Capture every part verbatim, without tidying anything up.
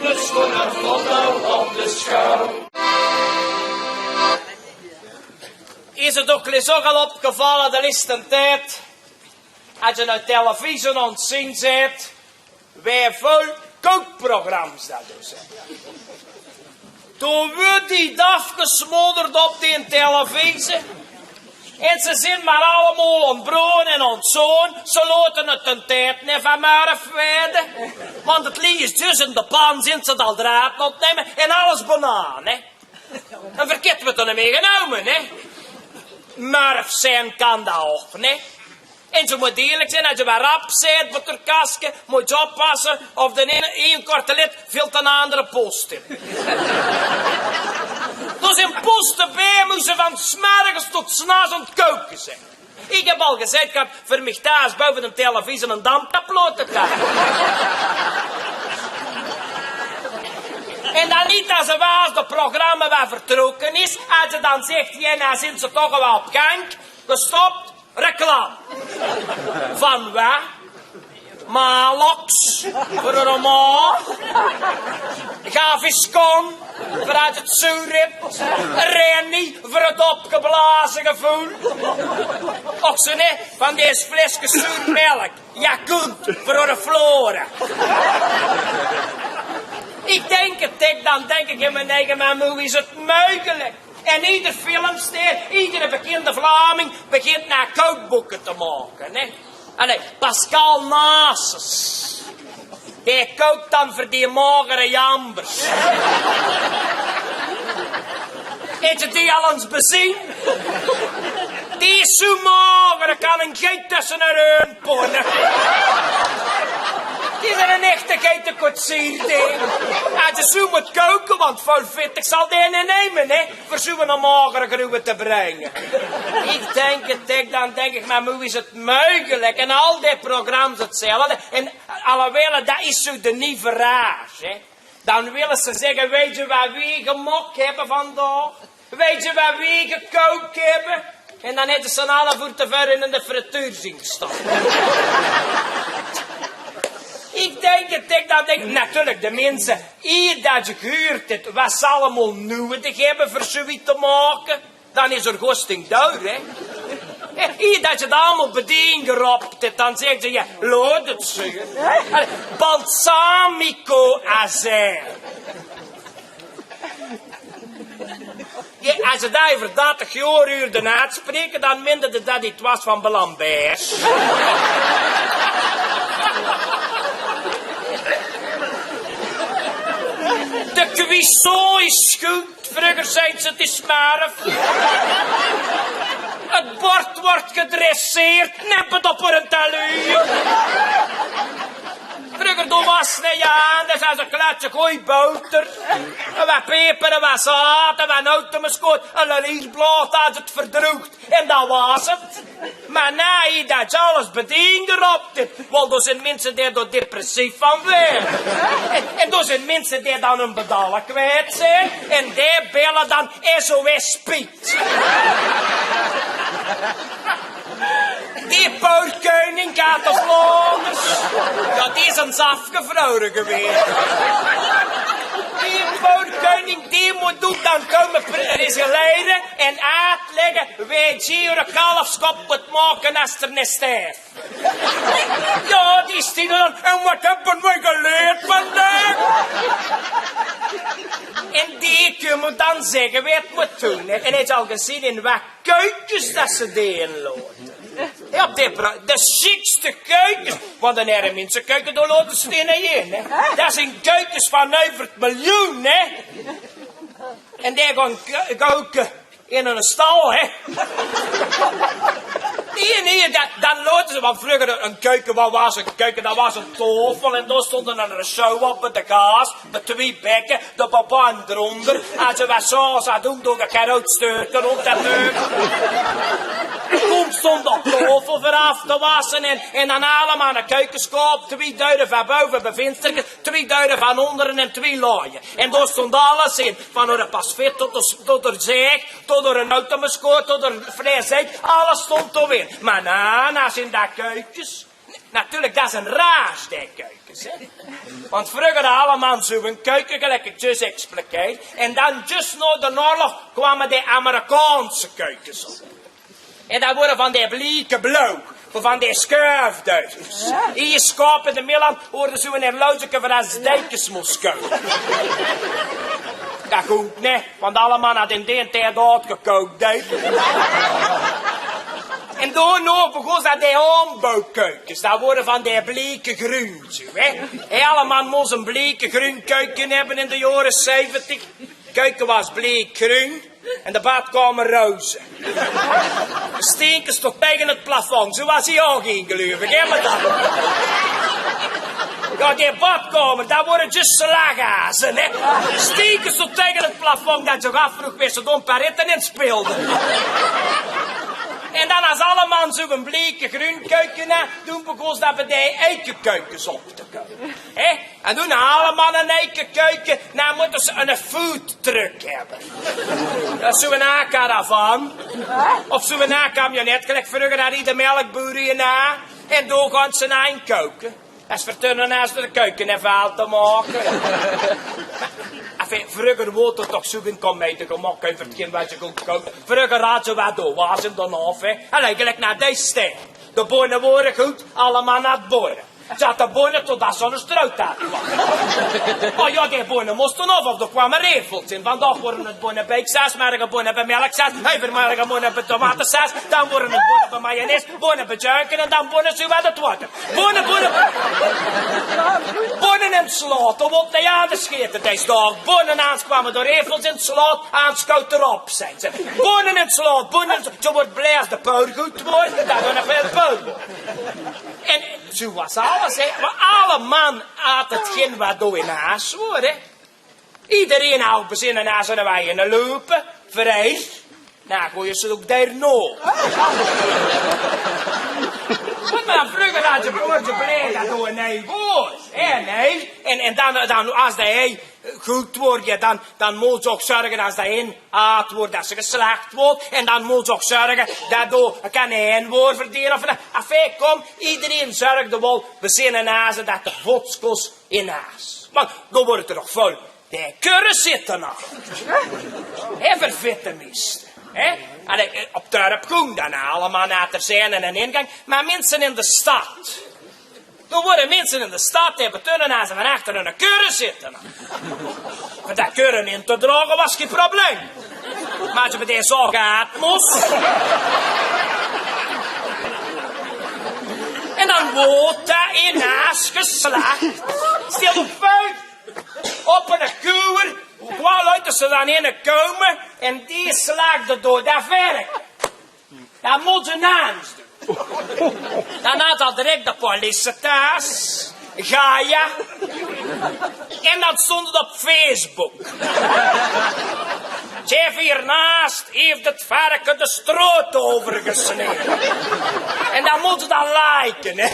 De schoener vond op de schouw. Is het ook eens ook al opgevallen de listen tijd? Als je naar televisie aan het zien zit, weer vol kookprogramma's dat dus. Toen wordt die afgesmodderd op die televisie. En ze zien maar allemaal aan het broeien en aan het zoen. Ze laten het ten tijd niet van Murf weten. Want het lies dus in de pan, zien ze het al draad opnemen. En alles banaan, hè. En verkeerd wordt er niet meer genomen, hè. Murf zijn kan dat ook, hè. En ze moet eerlijk zijn, als je maar rap zit, boterkaske, moet je oppassen of de ene, een korte lid veel ten andere post in. Dus in posten bij moeten ze van 's morgens tot 's nachts aan het koken zijn. Ik heb al gezegd, ik heb voor mij thuis boven de televisie een dampkap laten hangen. En dan niet als ze waas de programma waar vertrokken is, als ze dan zegt, ja, nou zijn ze toch al op gang, gestopt, reclame. Van wat? Maalox, voor de maag. Gaviscon, voor uit het zuurrip. Rennie, voor het opgeblazen gevoel. Och, ze, nee, van deze flesjes zuurmelk. Yakult, voor de flora. Ik denk het, ik, dan denk ik in mijn eigen, maar hoe is het mogelijk? En ieder filmster, iedere bekende Vlaming begint naar kookboeken te maken, hè. Allee, Pascal Nasus. Die kookt dan voor die magere jambers. Is het die al eens bezien? Die is zo mager, kan een geit tussen haar reun ponnen. Die is een echte geitekoetsier, die. Als je zo moet koken, want vol vettig zal die niet nemen, hè. Voor zo'n magere gruwe te brengen. Ik denk het, ik, dan denk ik, maar hoe is het mogelijk? En al die programma's hetzelfde. En alhoewel, dat is zo de nieuwe raas, hè. Dan willen ze zeggen, weet je wat we gemaakt hebben vandaag? Weet je wat we gekookt hebben? En dan hebben ze een half uur te ver in de frituur zien staan. Ik denk het, ik, dan denk ik, natuurlijk, de mensen, hier dat je gehuurd hebt, wat ze allemaal nodig hebben voor zoiets te maken, dan is er goesting door, hè. Hier dat je het allemaal bedien geropt hebt, dan zeggen ze, ja, laat het zeggen. Balsamico azijn. Ja, als je daar voor dertig jaar huurde uitspreken, dan meende je dat het was van Belambeers. De cuisson is goed. Vroeger zijn ze te smerf. Het bord wordt gedresseerd, nep het op een taluur. Vroeger toen was het, ja, anders als een klatsje gooi boter. En wat peper, en wat zout, en wat notemuskoot, en een liesblaad als het verdroegt. En dat was het. Maar nee, dat je alles bedien geropt hebt. Want er zijn mensen die er depressief van worden. En, en er zijn mensen die dan hun bedalk kwijt zijn. En die bellen dan S O S Piet. Die poorkeuning gaat als lomers. Dat is een afgevroren geweest. Die poorkeuning, die moet ook dan komen pre-, reguleren en uitleggen wie je een kalfskop moet maken als er een stijf. Ja, die stieren dan. En wat hebben wij geleerd vandaag? En die kunnen dan zeggen wie het moet doen, hè. En hij zal gezien in wat keukens dat ze die inloten. Ja, op dit pro-, de ziekste keukens. Want een erg mensen keuken door laten stenen in, hè. Dat zijn keukens van over het miljoen, hè. En die gaan ke-, koken in een stal, hè. Nee, nee, dat, dan laten ze, want vroeger een keuken, wat was een keuken? Dat was een tafel en daar stond een rechaud op met de kaas, met twee bekken, de papa en eronder. Als ze wat saus had doen, door de karootsteuken op dat leuk. Toen stond op tafel voor af te wassen en, en dan allemaal een keukenskop, twee deuren van boven, bevinsterke, twee deuren van onderen en twee laaien. En daar stond alles in, van de pasfit tot de, tot de zeeg, tot de notemuskoot, tot de vlees, alles stond erin. Maar na, na zijn dat keukens. Natuurlik, dat is ein raasj, die kuikes, hè. Want vreuger had alleman zoe'n kuike, geliek ich zjus expliqueer. En dan, zjus nao d'n oorlog, kwame die Amerikaanse kuikes op. En dat wore van die blieke blauw, van die schuifduivels. Hie sjaop in de Milan hoorde zoe'n horloge veur es de deikes mós kouke. Dat good, nae, want alleman had in dee tied oetgekookt deikes. En daonao begós dat die aanbouwkuikes. Dat wore van die blieke groen, zoe, hè. Hè, alleman mós ein blieke groen kuike höbbe in de jaore zeventig. Kuike waas bliek groen en de badkamer roze. Stenkes tot taenge 't plafond, zoe waas hie ouch ein, geleuf ich, hè, madam? Jao, die badkamer, dat wore zjus slagaze, hè. Stenkes tot taenge 't plafond, dat se dich aafvroog wae dao de paretten in speelde. En dan, es alleman zoe'n blieke groen kuike had, doe begós dat bie die eike kuikes op te koume. Hè? En doe alleman ein eike kuike, dan mótte ze ein foodtruck höbbe. Dat is zoe'n A-caravan. Of zoe'n A-camionet, geliek vreuger had hie de melkboer ein A. En dao gaon ze einkouke. Dat is veur Tunnenaas de kuike en vuil te make. Enfin, vreuger woort d'r toch zoe'n komedie gemaak euver 't gein wat se good kouks. Vreuger had ze wat dao waas in d'n hof, hè. Allee, geliek nao dees tied. De bónne wore good, alleman had bónne. Ze hadde bónne totdat ze ein strootdaad waore. O jao, die bónne móste of, of d'r kwame raefels in. Vandaag wore 't bónne bie kaessaus, morge bónne bie melksaus, euvermorge bónne bie tomatesaus, dan wore 't bónne bie mayonaise, bónne bie zjurke en dan bónne zoe waat 't water. Bónne, bónne, bónne in slaot, dao woort neet aan te sjete dees daag. Bónne, angers kwame d'r raefels in slaot, angers koot d'r op, zag ze. Bónne in slaot, bónne in slaot, ze woort blie es de pour good woort, dat d'r nog väöl pour woort. En zoe waas alles, hè. Mer alleman haw 't gein wat dao in haas woor, hè. Ederein haw bie zien haas eine wei in de loupe, vrie. Noe, goeie ze ouch dao nao. Want mer vreuger haw ze broertje blie dat dao ein ei woor, hè, ein ei. En, en dan, dan, es de ei good woor, jao, dan, dan mós se ouch zörge es de ein aad woor, dat ze geslach woor. En dan mós se ouch zörge dat dao ein kanien woor veur die of ein, enfin, kóm, ederein zörgde waal bie zien haze dat d'r vots kós in haas. Want dao woorte toch väöl die kurre zitte nog. Hè, veur vitte mieste. Hè? Allee, op dörp góng dat allemaol, haw d'r zin in ein ingang. Mer minse in de stad, dao wore minse in de stad, die höbbe Tunnenaas van achter hunne kurre zitte. Veur die kurre in te draoge waas gein probleem. Mer es se bie die zaog oet mós. En dan woort dao in haas geslach. Stel dich veur, op eine koer, kwam luid ze dan in kómme en die slachde dao dat verk. Dat mós se nao ins doon. Dan haw ze al direk de politie taes. Gaia. En dan stóng 't op Facebook. Ze haet hie naas, haet 't verke de stroot euvergesnege. En dan mós se dat liken, hè.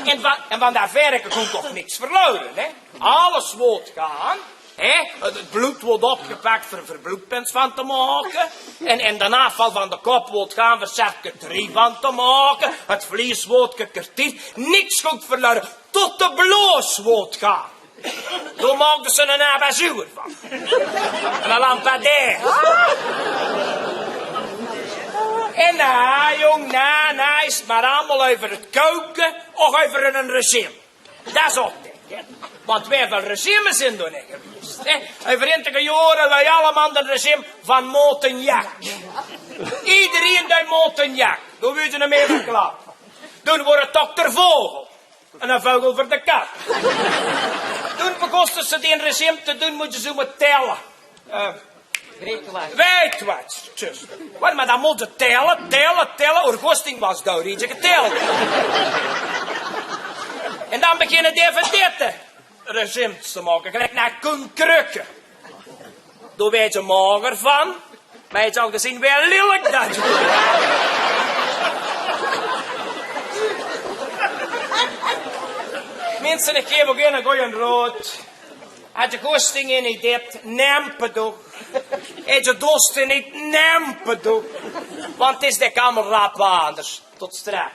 En van, en van dat verke kóm toch niks verlaore, hè. Alles woort gaon. Hè? 't, 't blood woort opgepak veur, veur bloodpens van te make. En, en d'n aafval van de kop woort gaon veur charcuterie van te make. 't Vleis woort gekarteerd. Niks góng verlaore. Tot de bloos woort gaon. Dao maakde ze eine abat-jour van. En ein lampadaire. En noe, jóng, noe, noe is 't mer allemaol euver 't kouke of euver ein regime. Dat is ouch, hè. Want wie väöl regimes zeen d'r neet gewaes, hè? Euver twintig jaor höbbe veer allemaol 'n regime van Montignac. Ederein deeg Montignac. Doe wils se neet mie verklaore. Doe woort 't dokter Vogel. En 'ne vogel veur de kat. Doe begóste ze die regime te doon, mós se zoe mós tèlle. Eh, Weit wat, zjus. Wat, mer dan mós se tèlle, tèlle, tèlle. Oer gosting waas dao, riet se getèld. En dan beginne die verdette regimes te make. Geliek nao Koen Krukke. Doe waers se mager van, mer höbs se al gezeen wie lillik dat waas. Minse, ich gaef uch eine gooje raod. Höbs se gosting in, neet dit, nèm 't ouch. Höbs se dóst, neet, nèm 't ouch. Want 't is de kamerlap anders tot straf.